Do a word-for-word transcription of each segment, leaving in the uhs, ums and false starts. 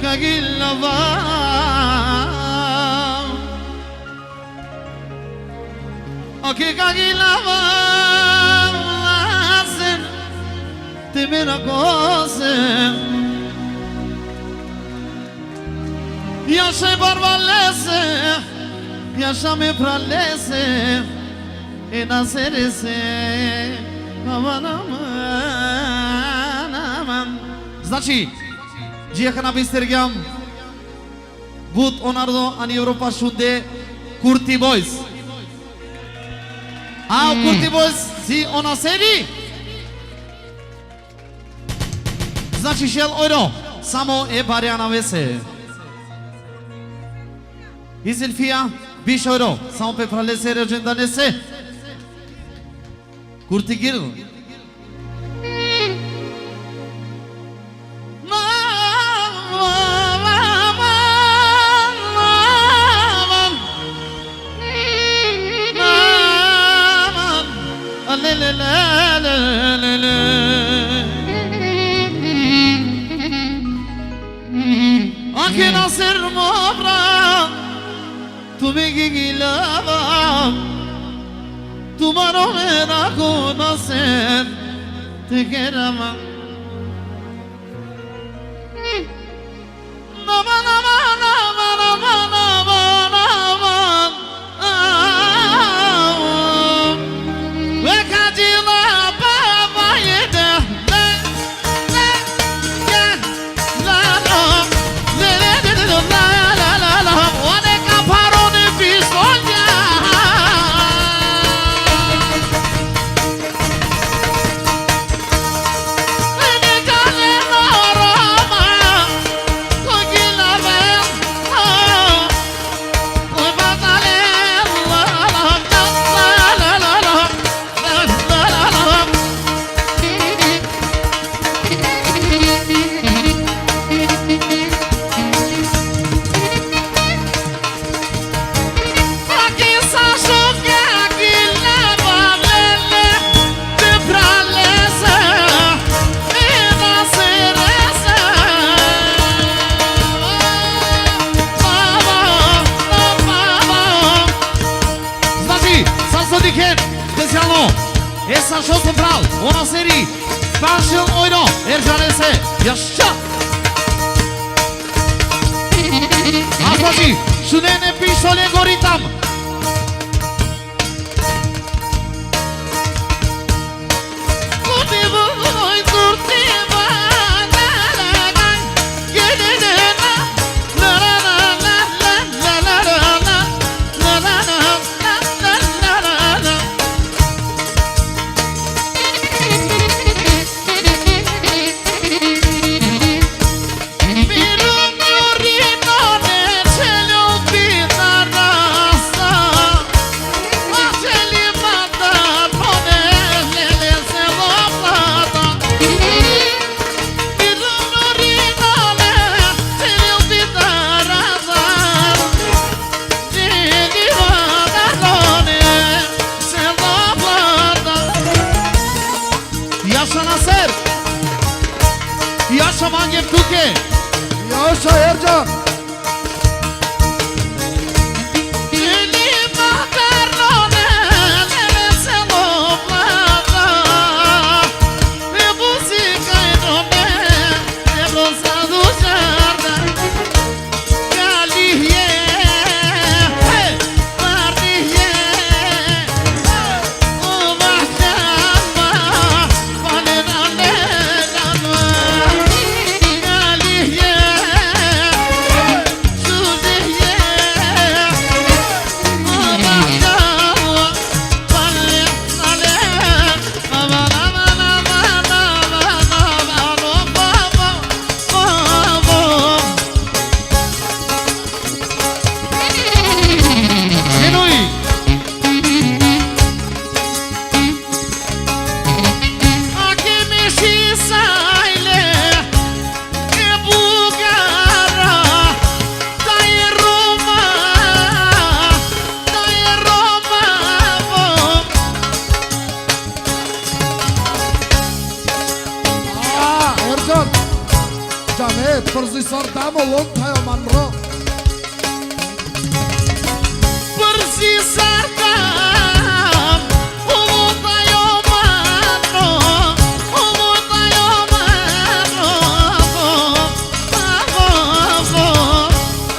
Kagilava. Oke, kagilava. Lasen. Temera kose. Yaşa barvalese. Yaşa me pralese. E naserese. Aman, aman, aman. Znači, dži akana bistergjam but onardo ani Evropa šunde Kurti Boys. A Kurti Boys, si o naseri? Znači, šel euro, samo e bari anavese. I Zilfija, biš euro, samo pe pralese, rođendanese. Kurti Gil. Ake naser mo pran, tu me gigilava, tu maro me na ko naser, te kerava. Znači, sa so dikhen, specijalno e Sašo Central, o naseri, pašel euro, Erđanese, jaša. A znači, šunen e pišolengo ritam. Jaša Naser. Jaša, mange tuke. Jaša Erđan. Ame, bërzi sar dam o lon thajo manro. Bërzi sar dam o lon thajo manro, o lon thajo manro.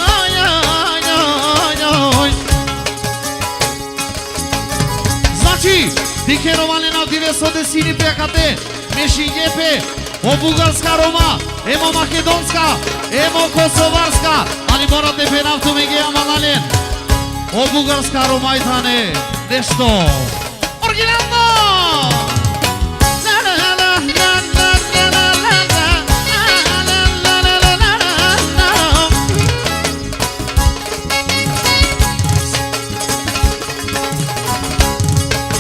Aj, aj, aj, aj. Znači, dikhe Roma le na dive so desini pe akate. Mešingje pe o bugarska Roma, em o makedonska, em o kosovarska, ali mora te phenav tumenge, ama lalen. O bugarska Roma i tane nešto originalno.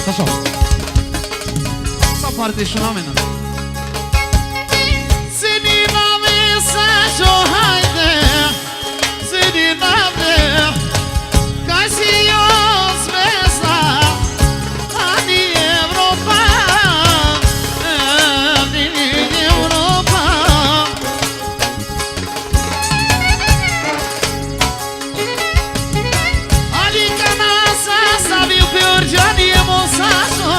Sašo. Sa parte šuna me na. Sedi name, Sašo, hajde. Sedi name. Kaj si jozvesta, ani Evropa, ani Evropa. Ali kana sa savi pe urdžani e mo Sašo.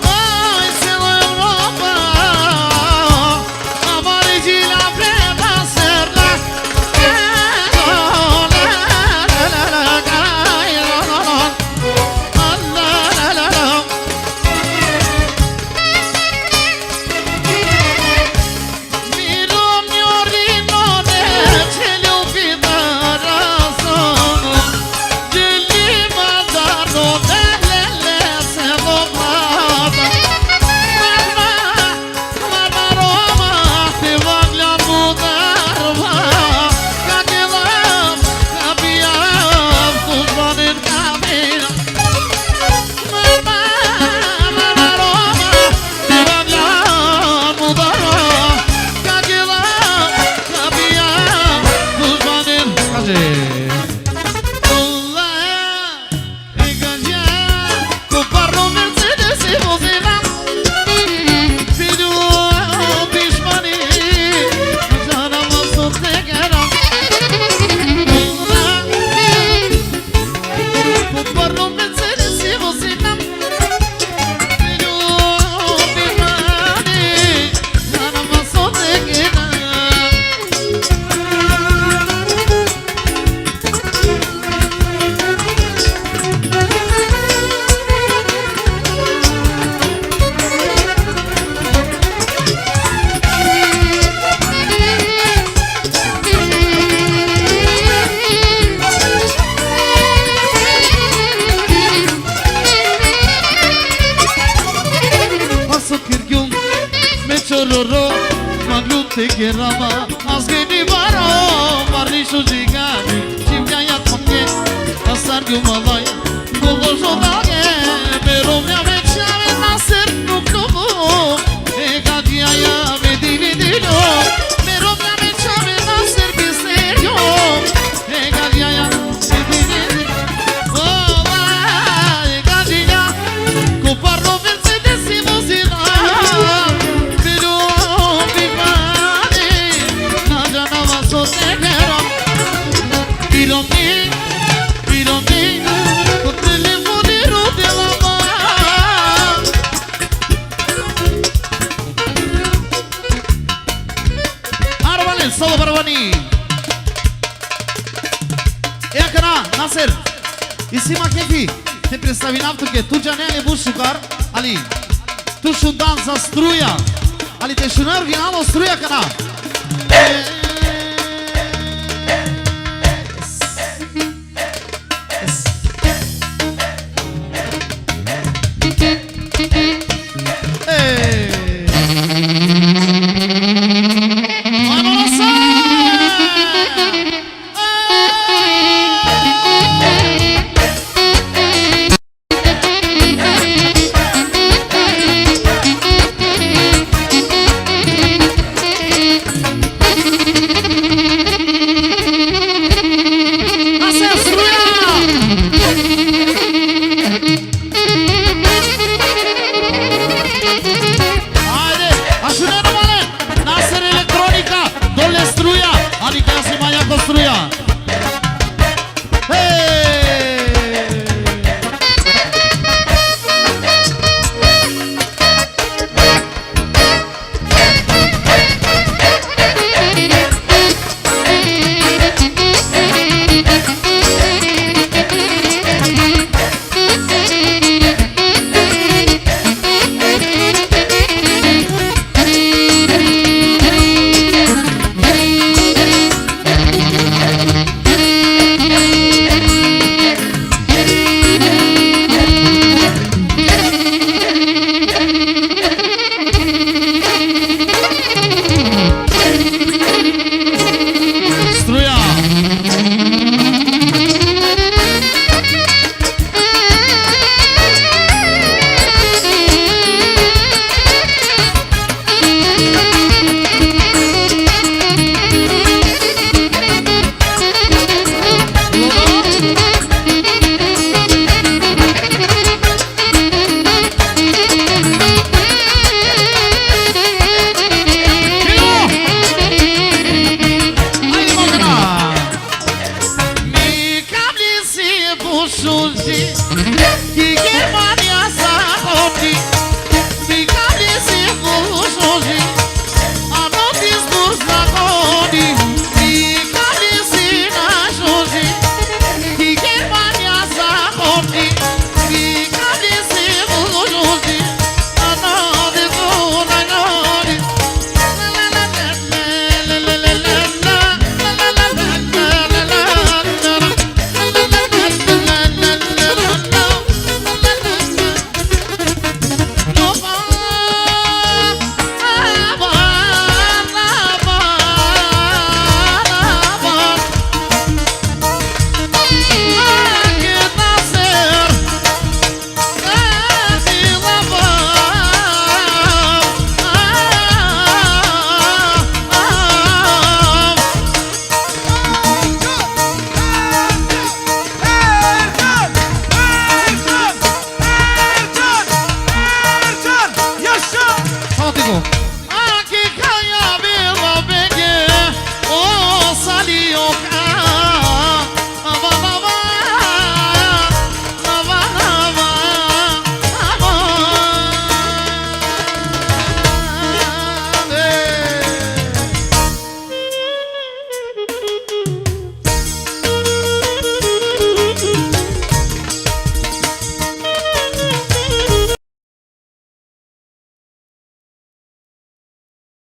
Oj, celo Evropa, amare džilja prema serla. Paso kirgjum me čororo, maglu te kerava, azgeni baro, barni šužigani, čim ja ja tmke, asar gjum alaj, kolo žodage, me romnja me čhave na ser nuklubu, e gadžija ja me dini dilo, me romnja me čhave na ser bisterjo, e gadžija ja me dini dilo, o, e gadžija, ko parlo Mercedes i vozina, me ljubi mani, na džanava so te kera. Pironi, pironi, ko telefoni rodela ma. Arbalen, solo barbani. E akana, Naser, isi ma kefi te predstavinav tuke, tu džanea le but šukar, ali tu šundan za Struja, ali te šuna originalno Struja akana.